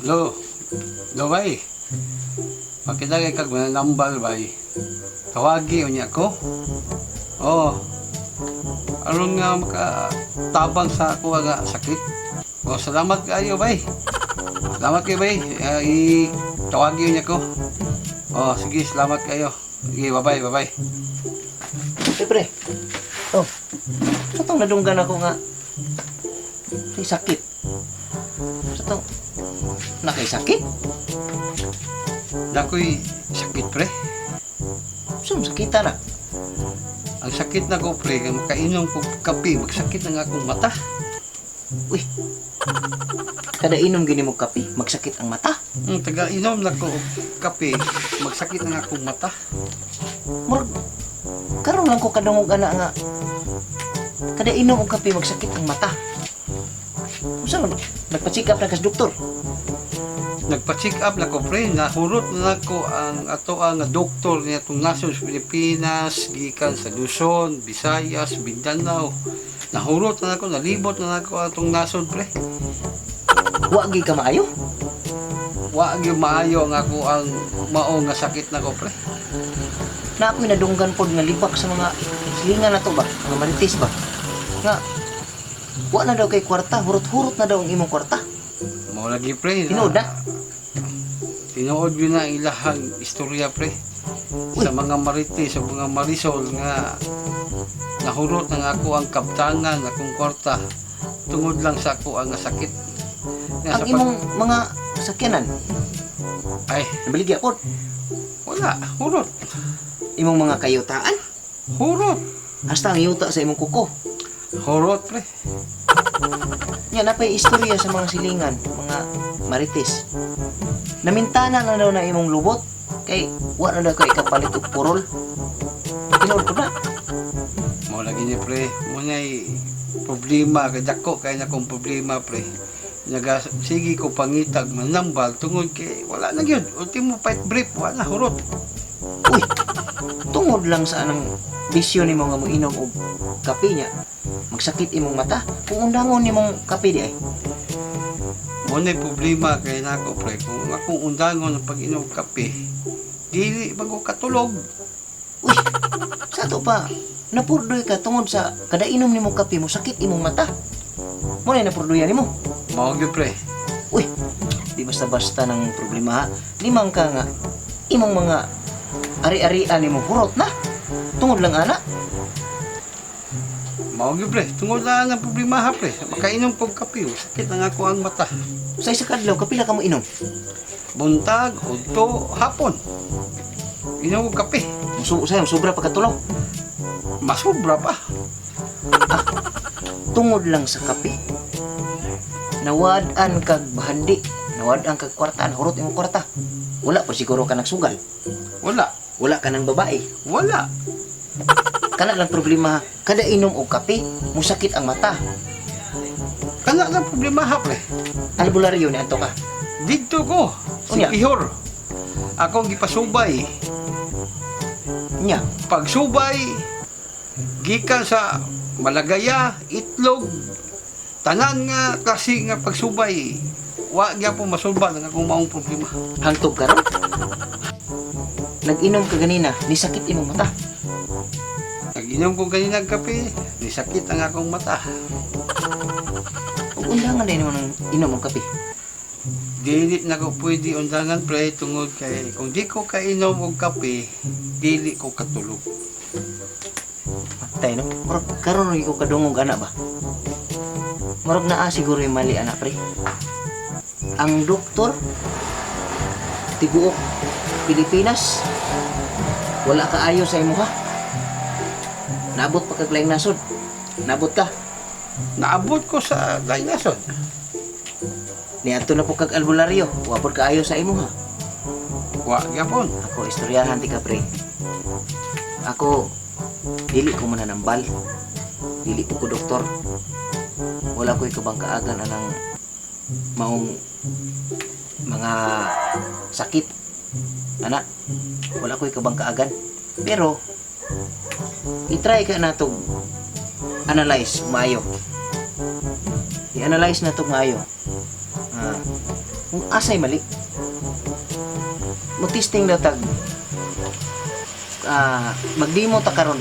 Lo, lo bay. Pakita kay kag mananambal, bay. Tawagi unya ko. Oh. Aron nga makatabang sa ako nga sakit. Oh, salamat kaayo, bay. Salamat kayo, bay. I tawagi unya ko. Oh, sige, salamat kayo. Sige, bye-bye, bye-bye. Eh, pre. Oh. Sa tong nadunggan ako nga may sakit. Sa tong nakay sakit? Dakoy sakit, pre. Saan sakita na? Ang sakit na ko, pre, kay makainom ko kape, magsakit na nga akong mata. Uy. Kada inom gini mo kape, magsakit ang mata. Taga inom na ko og kape, magsakit na nga akong mata. Murag karon lang ko kadungog ana nga kada inom og kape magsakit ang mata. Unsa man, nagpa-check up na kas doktor? Nagpa-check up na ko, pre, nahurot na ko ang ato ang doktor niya itong nasod sa Pilipinas, gikan sa Luzon, Visayas, Mindanao. Nahurot na nako, nalibot na nako atong nasod, pre. Wa gyud ka maayo? Wa gyud maayo ang ako ang mao nga sakit nako, pre. Na ako'y nadunggan pod nga libak sa mga silingan na to ba, mga marites ba. Nga wa na daw kay kwarta, hurot-hurot na daw ang imong kwarta. Mao lagi, pre. Tinuod na? Tinuod yun na ang ilahang istorya, pre. Uy. Sa mga marites, sa mga marisol nga nahurot na ako ang kaptangan, akong kwarta tungod lang sa ako ang sakit. Nga Ang sa imong mga sakyanan, ay, nabaligya pod. Wala, hurot. Imong mga kayutaan, Hurot. hasta ang yuta sa imong kuko. Hurot, pre. Nya napay istorya sa mga silingan, mga marites. Namintana na daw na imong lubot kay wa na daw kay kapalit og purol. Tinuod ko na. Mao lagi ni, pre. Muna'y problema, kay dako kay na akong problema, pre. Naga, sige ko pangitag manambal tungod kay wala na gyud. Ultimo fight brief, wala, hurot. Uy, tungod lang sa anang bisyo nimo nga moinom og kape niya, magsakit imong mata. Kung undangon nimong kape di ay. Muna'y problema kay nako, pre. Kung akong undangon ang pag-inom og kape, dili man ko katulog. Uy, sa ato pa, napurdoy ka tungod sa kada inom nimo kape mo sakit imong mata. Mo na napurdoyan nimo. Mao gyud, pre. Uy, di basta-basta ng problema ha. Limang ka nga imong mga ari-arian nimo hurot na. Tungod lang ana. Mao gyud, pre. Tungod na ang problema ha, pre. Makainom kog kape, sakit na nga ako ang mata. Sa isa ka adlaw kapila ka mo inom? Buntag, udto, hapon. Inom og kape. Musu sayo sobra pa katulog. Masubra pa. Tungod lang sa kape. Nawad-an kag bahandi, nawad-an kag kwartaan, hurot imong kwarta. Wala pa siguro ka nagsugal. Wala. Wala ka ng babae. Wala. Kana lang problema, kada inom og kape, musakit ang mata. Kana lang problema ha, pre. Albularyo ni anto ka? Didto ko. Si Unya. Ihor. Akong gipasubay. Nya, Pagsubay, gikan sa Malagaya, itlog, tanan nga klase nga pagsubay. Wa gyapon masulba ang akong maong problema. Hangtog karon. Nag-inom ka ganina, nisakit imong mata. Nag-inom ko ganina og kape, nisakit ang akong mata. Ug undangan din mo ng inom og kape? Dili na ko pwede undangan, pre, tungod kay kung di ko kainom og kape, dili ko katulog. Patay no. Murag karon ko kadungog ana ba. Murag naa siguro yung mali ana, pre. Ang doktor tibuok Pilipinas wala kaayo sa imuha. Naabot pa kag laing nasod. Naabot ka. Naabot ko sa laing nasod. Niadto na po kag albularyo. Wa pod kaayo sa imuha. Wa gyapon. Ako istoryahan ti ka, pre. Ako dili ko mananambal. Dili po ko doktor. Wala ko'y kabangkaagan anang maong mga sakit. Ana, wala ko'y kabangkaagan. Pero i-try ka na to analyze maayo. I-analyze na to maayo. Ah, kung asay mali. Mo testing na tag magdemo ta karon.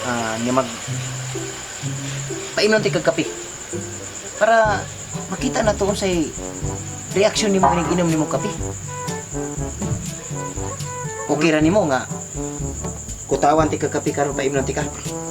Ah, nya mag painom ti kag kape. Para makita na to unsay reaksyon nimo inig inom nimo kape. Okay ra nimo nga kutawan ti kag kape karon, paimnon ti ka.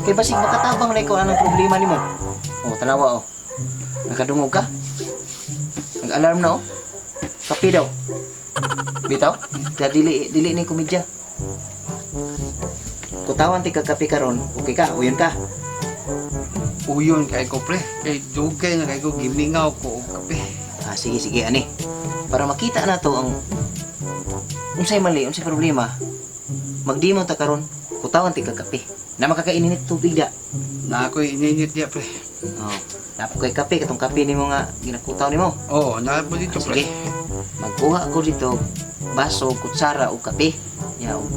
Kay basig makatabang na ikaw anang problema nimo. Oh, tanawa oh. Nakadungog ka? Nag-alarm na oh. Kape daw. Bitaw? Kaya dili dili ni komedya. Kutawan ti kag kape karon, okay ka, uyon ka. Uyon kay ko, pre. Kay dugay na kay ko gimingaw ko og kape. Ah, sige, sige, ani. Para makita na to ang unsay mali, unsay problema. Magdimo ta karon, kutawan ti kag kape. Na makakaininit tubig da. Na ako'y ininit niya, pre. Oh, napo kay kape katong kape nimo nga ginakutaw nimo. Oo, oh, na po dito, pre. Sige. Magkuha ako dito baso, kutsara o kape. Ya, og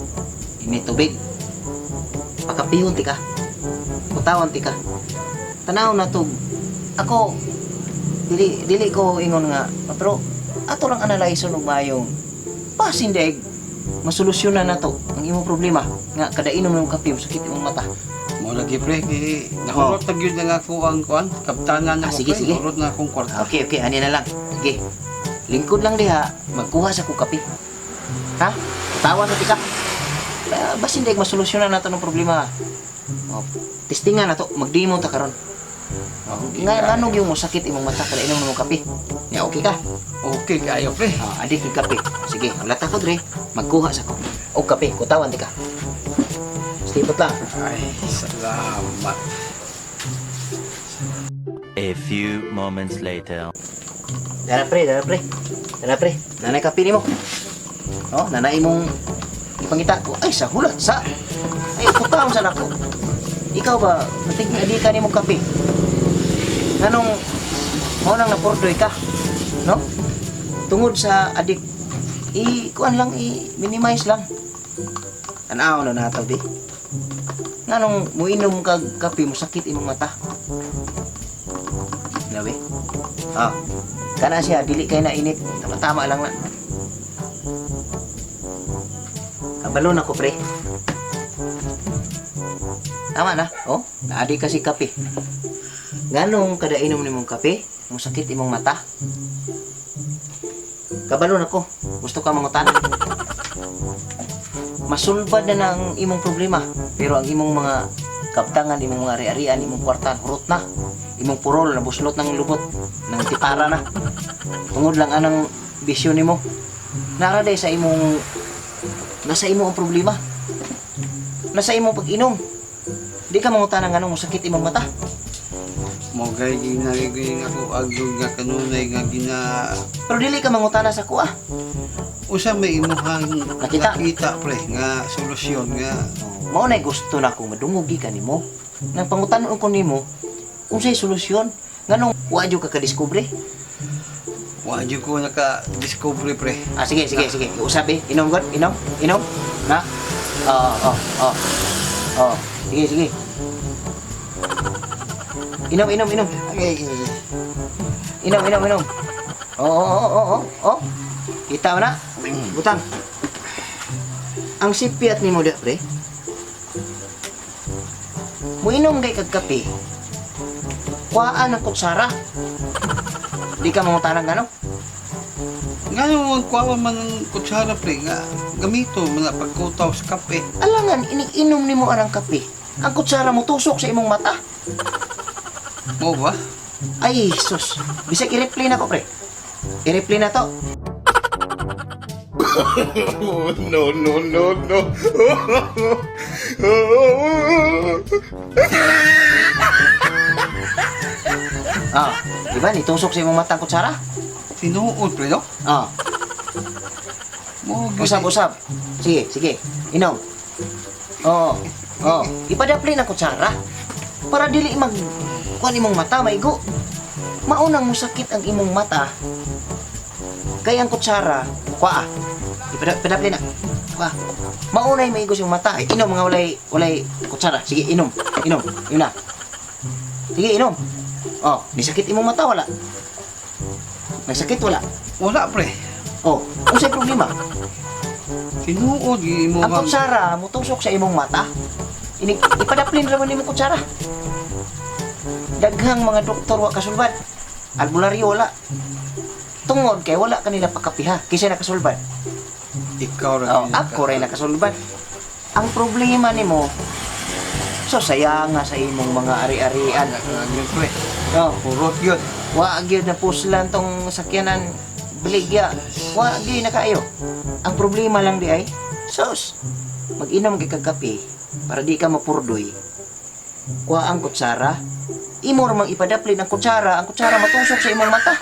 init tubig. Pakapihon ti ka. Kutawan ti ka. Tanaw na to. Ako dili dili ko ingon nga pero ato lang analyze og maayong basin daig masolusyonan na to ang imong problema nga kada inom ng kape sakit imong mata. Mo lagi, pre, kay nahurot na gyud na nga ako ang kuan, kaptanan na Ah, ko, sige, pre. sige. Nahurot na akong kwarta. Okay, okay, ani na lang. Sige. Lingkod lang diha, magkuha sa kong kape. Ha? Tawa sa tika. Basin daig masolusyonan nato ng problema. Oh, testingan na to, magdemo ta karon. Okay, Nga kaayo. nganong yung sakit imong mata kada inom ng kape? Ya, okay ka? Okay kaayo, pre. Ah, adik yung kape. Sige, wala ta ko dre. Magkuha sa ko. Og kape, kutawan di ka. Stipot lang. Ay, salamat. A few moments later. Dara pre, dara pre. Dara pre, nanay kape nimo. Oh, nanay imong ipangita ko. Ay, sa hulat sa. Ay, kutaon sa nako. Ikaw ba, matig adi ka nimo kape. Nganong mao nang napordoy ka, no? Tungod sa adik i kuan lang, i minimize lang. Tanaw na nato di. Nganong muinom kag kape mo sakit imong mata. Grabe. Ah. Kana siya dili kay na init. Tama-tama lang na. Kabalo na ko, pre. Tama na. Oh, naadi kasi kape. Nganong kada inom nimong kape, musakit imong mata. Kabalo na ko. Gusto ka mangutana? Masulbad na ang imong problema, pero ang imong mga kaptangan, imong mga ari-arian, imong kwartan, hurot na. Imong purol, nabuslot ng lubot, ng tipara na. Tungod lang anang bisyo nimo. Nara day sa imong nasa imo ang problema. Nasa imong pag-inom. Di ka mangutana ng anong sakit imong mata. Mo gay ginagay ako agdog nga kanunay nga gina Pero dili ka mangutana sa kuha. Usa may imuhang Nakita? nakita, pre, nga solusyon nga Mao nay gusto na ko madungog ka nimo. Nang pangutanon ko nimo, unsay solusyon? Nganong wa jud ka kadiskubre? Wa jud ko naka-discovery, pre. Ah, sige, sige, sige. Usap eh. Inom god, inom, inom. Na? Oo, oo, oo. Oo. Sige, sige. Inom, inom, inom. Okay, okay. Inom, inom, inom. Oo, oo, oo, oo, oo. Kita mo na. Butang. Ang sipiat ni mo pre. Muinom kay kag kape. Kuhaan ang kutsara. Di ka mangutanang gano? Nga yung kuha man ng kutsara, pre, nga gamito man na pagkutaw sa kape. Alangan, iniinom nimo arang kape. Ang kutsara mo tusok sa imong mata. Mo ba? Ay, sus. Bisag i-replay na ko, pre. I-replay na to. Oh, no, no, no, no. Ah, di ba? Nitusok sa imong mata ang kutsara? Tinuod, pre, no? Ah, Mo gyud. Usab, usab. Sige, sige. Inom. Oo. Oo. Ipadapli na kutsara. Para dili mag kuan imong mata maigo. Maunang musakit ang imong mata. Kay ang kutsara, kuha. Ipadapli na. Kuha. Maunay maigo sa imong mata. Ay, inom mga walay walay kutsara. Sige, inom. Inom. Inom na. Sige, inom. Oh, nisakit imong mata wala? Nagsakit wala? Wala, pre. Oh, unsay problema? Tinuod gyud imo Ang kutsara mutusok sa imong mata. Ini ipadaplin ra man nimo kutsara. Daghang mga doktor wa kasulbad. Albularyo wala. Tungod kay wala kanila pakapiha kaysa nakasulbad. Ikaw ra. Oh, ako rin nakasulbad. Ang problema nimo, so sayanga sa imong mga ari-arian. Gyud, pre. Oh, Purot gyud. wa gyud na puslan tong sakyanan baligya. Wa gyud na kaayo. Ang problema lang di ay sus. Mag-inom kay kag kape para di ka mapurdoy. Kuha ang kutsara. Imo ra mang ipadaplin ang kutsara matusok sa imong mata.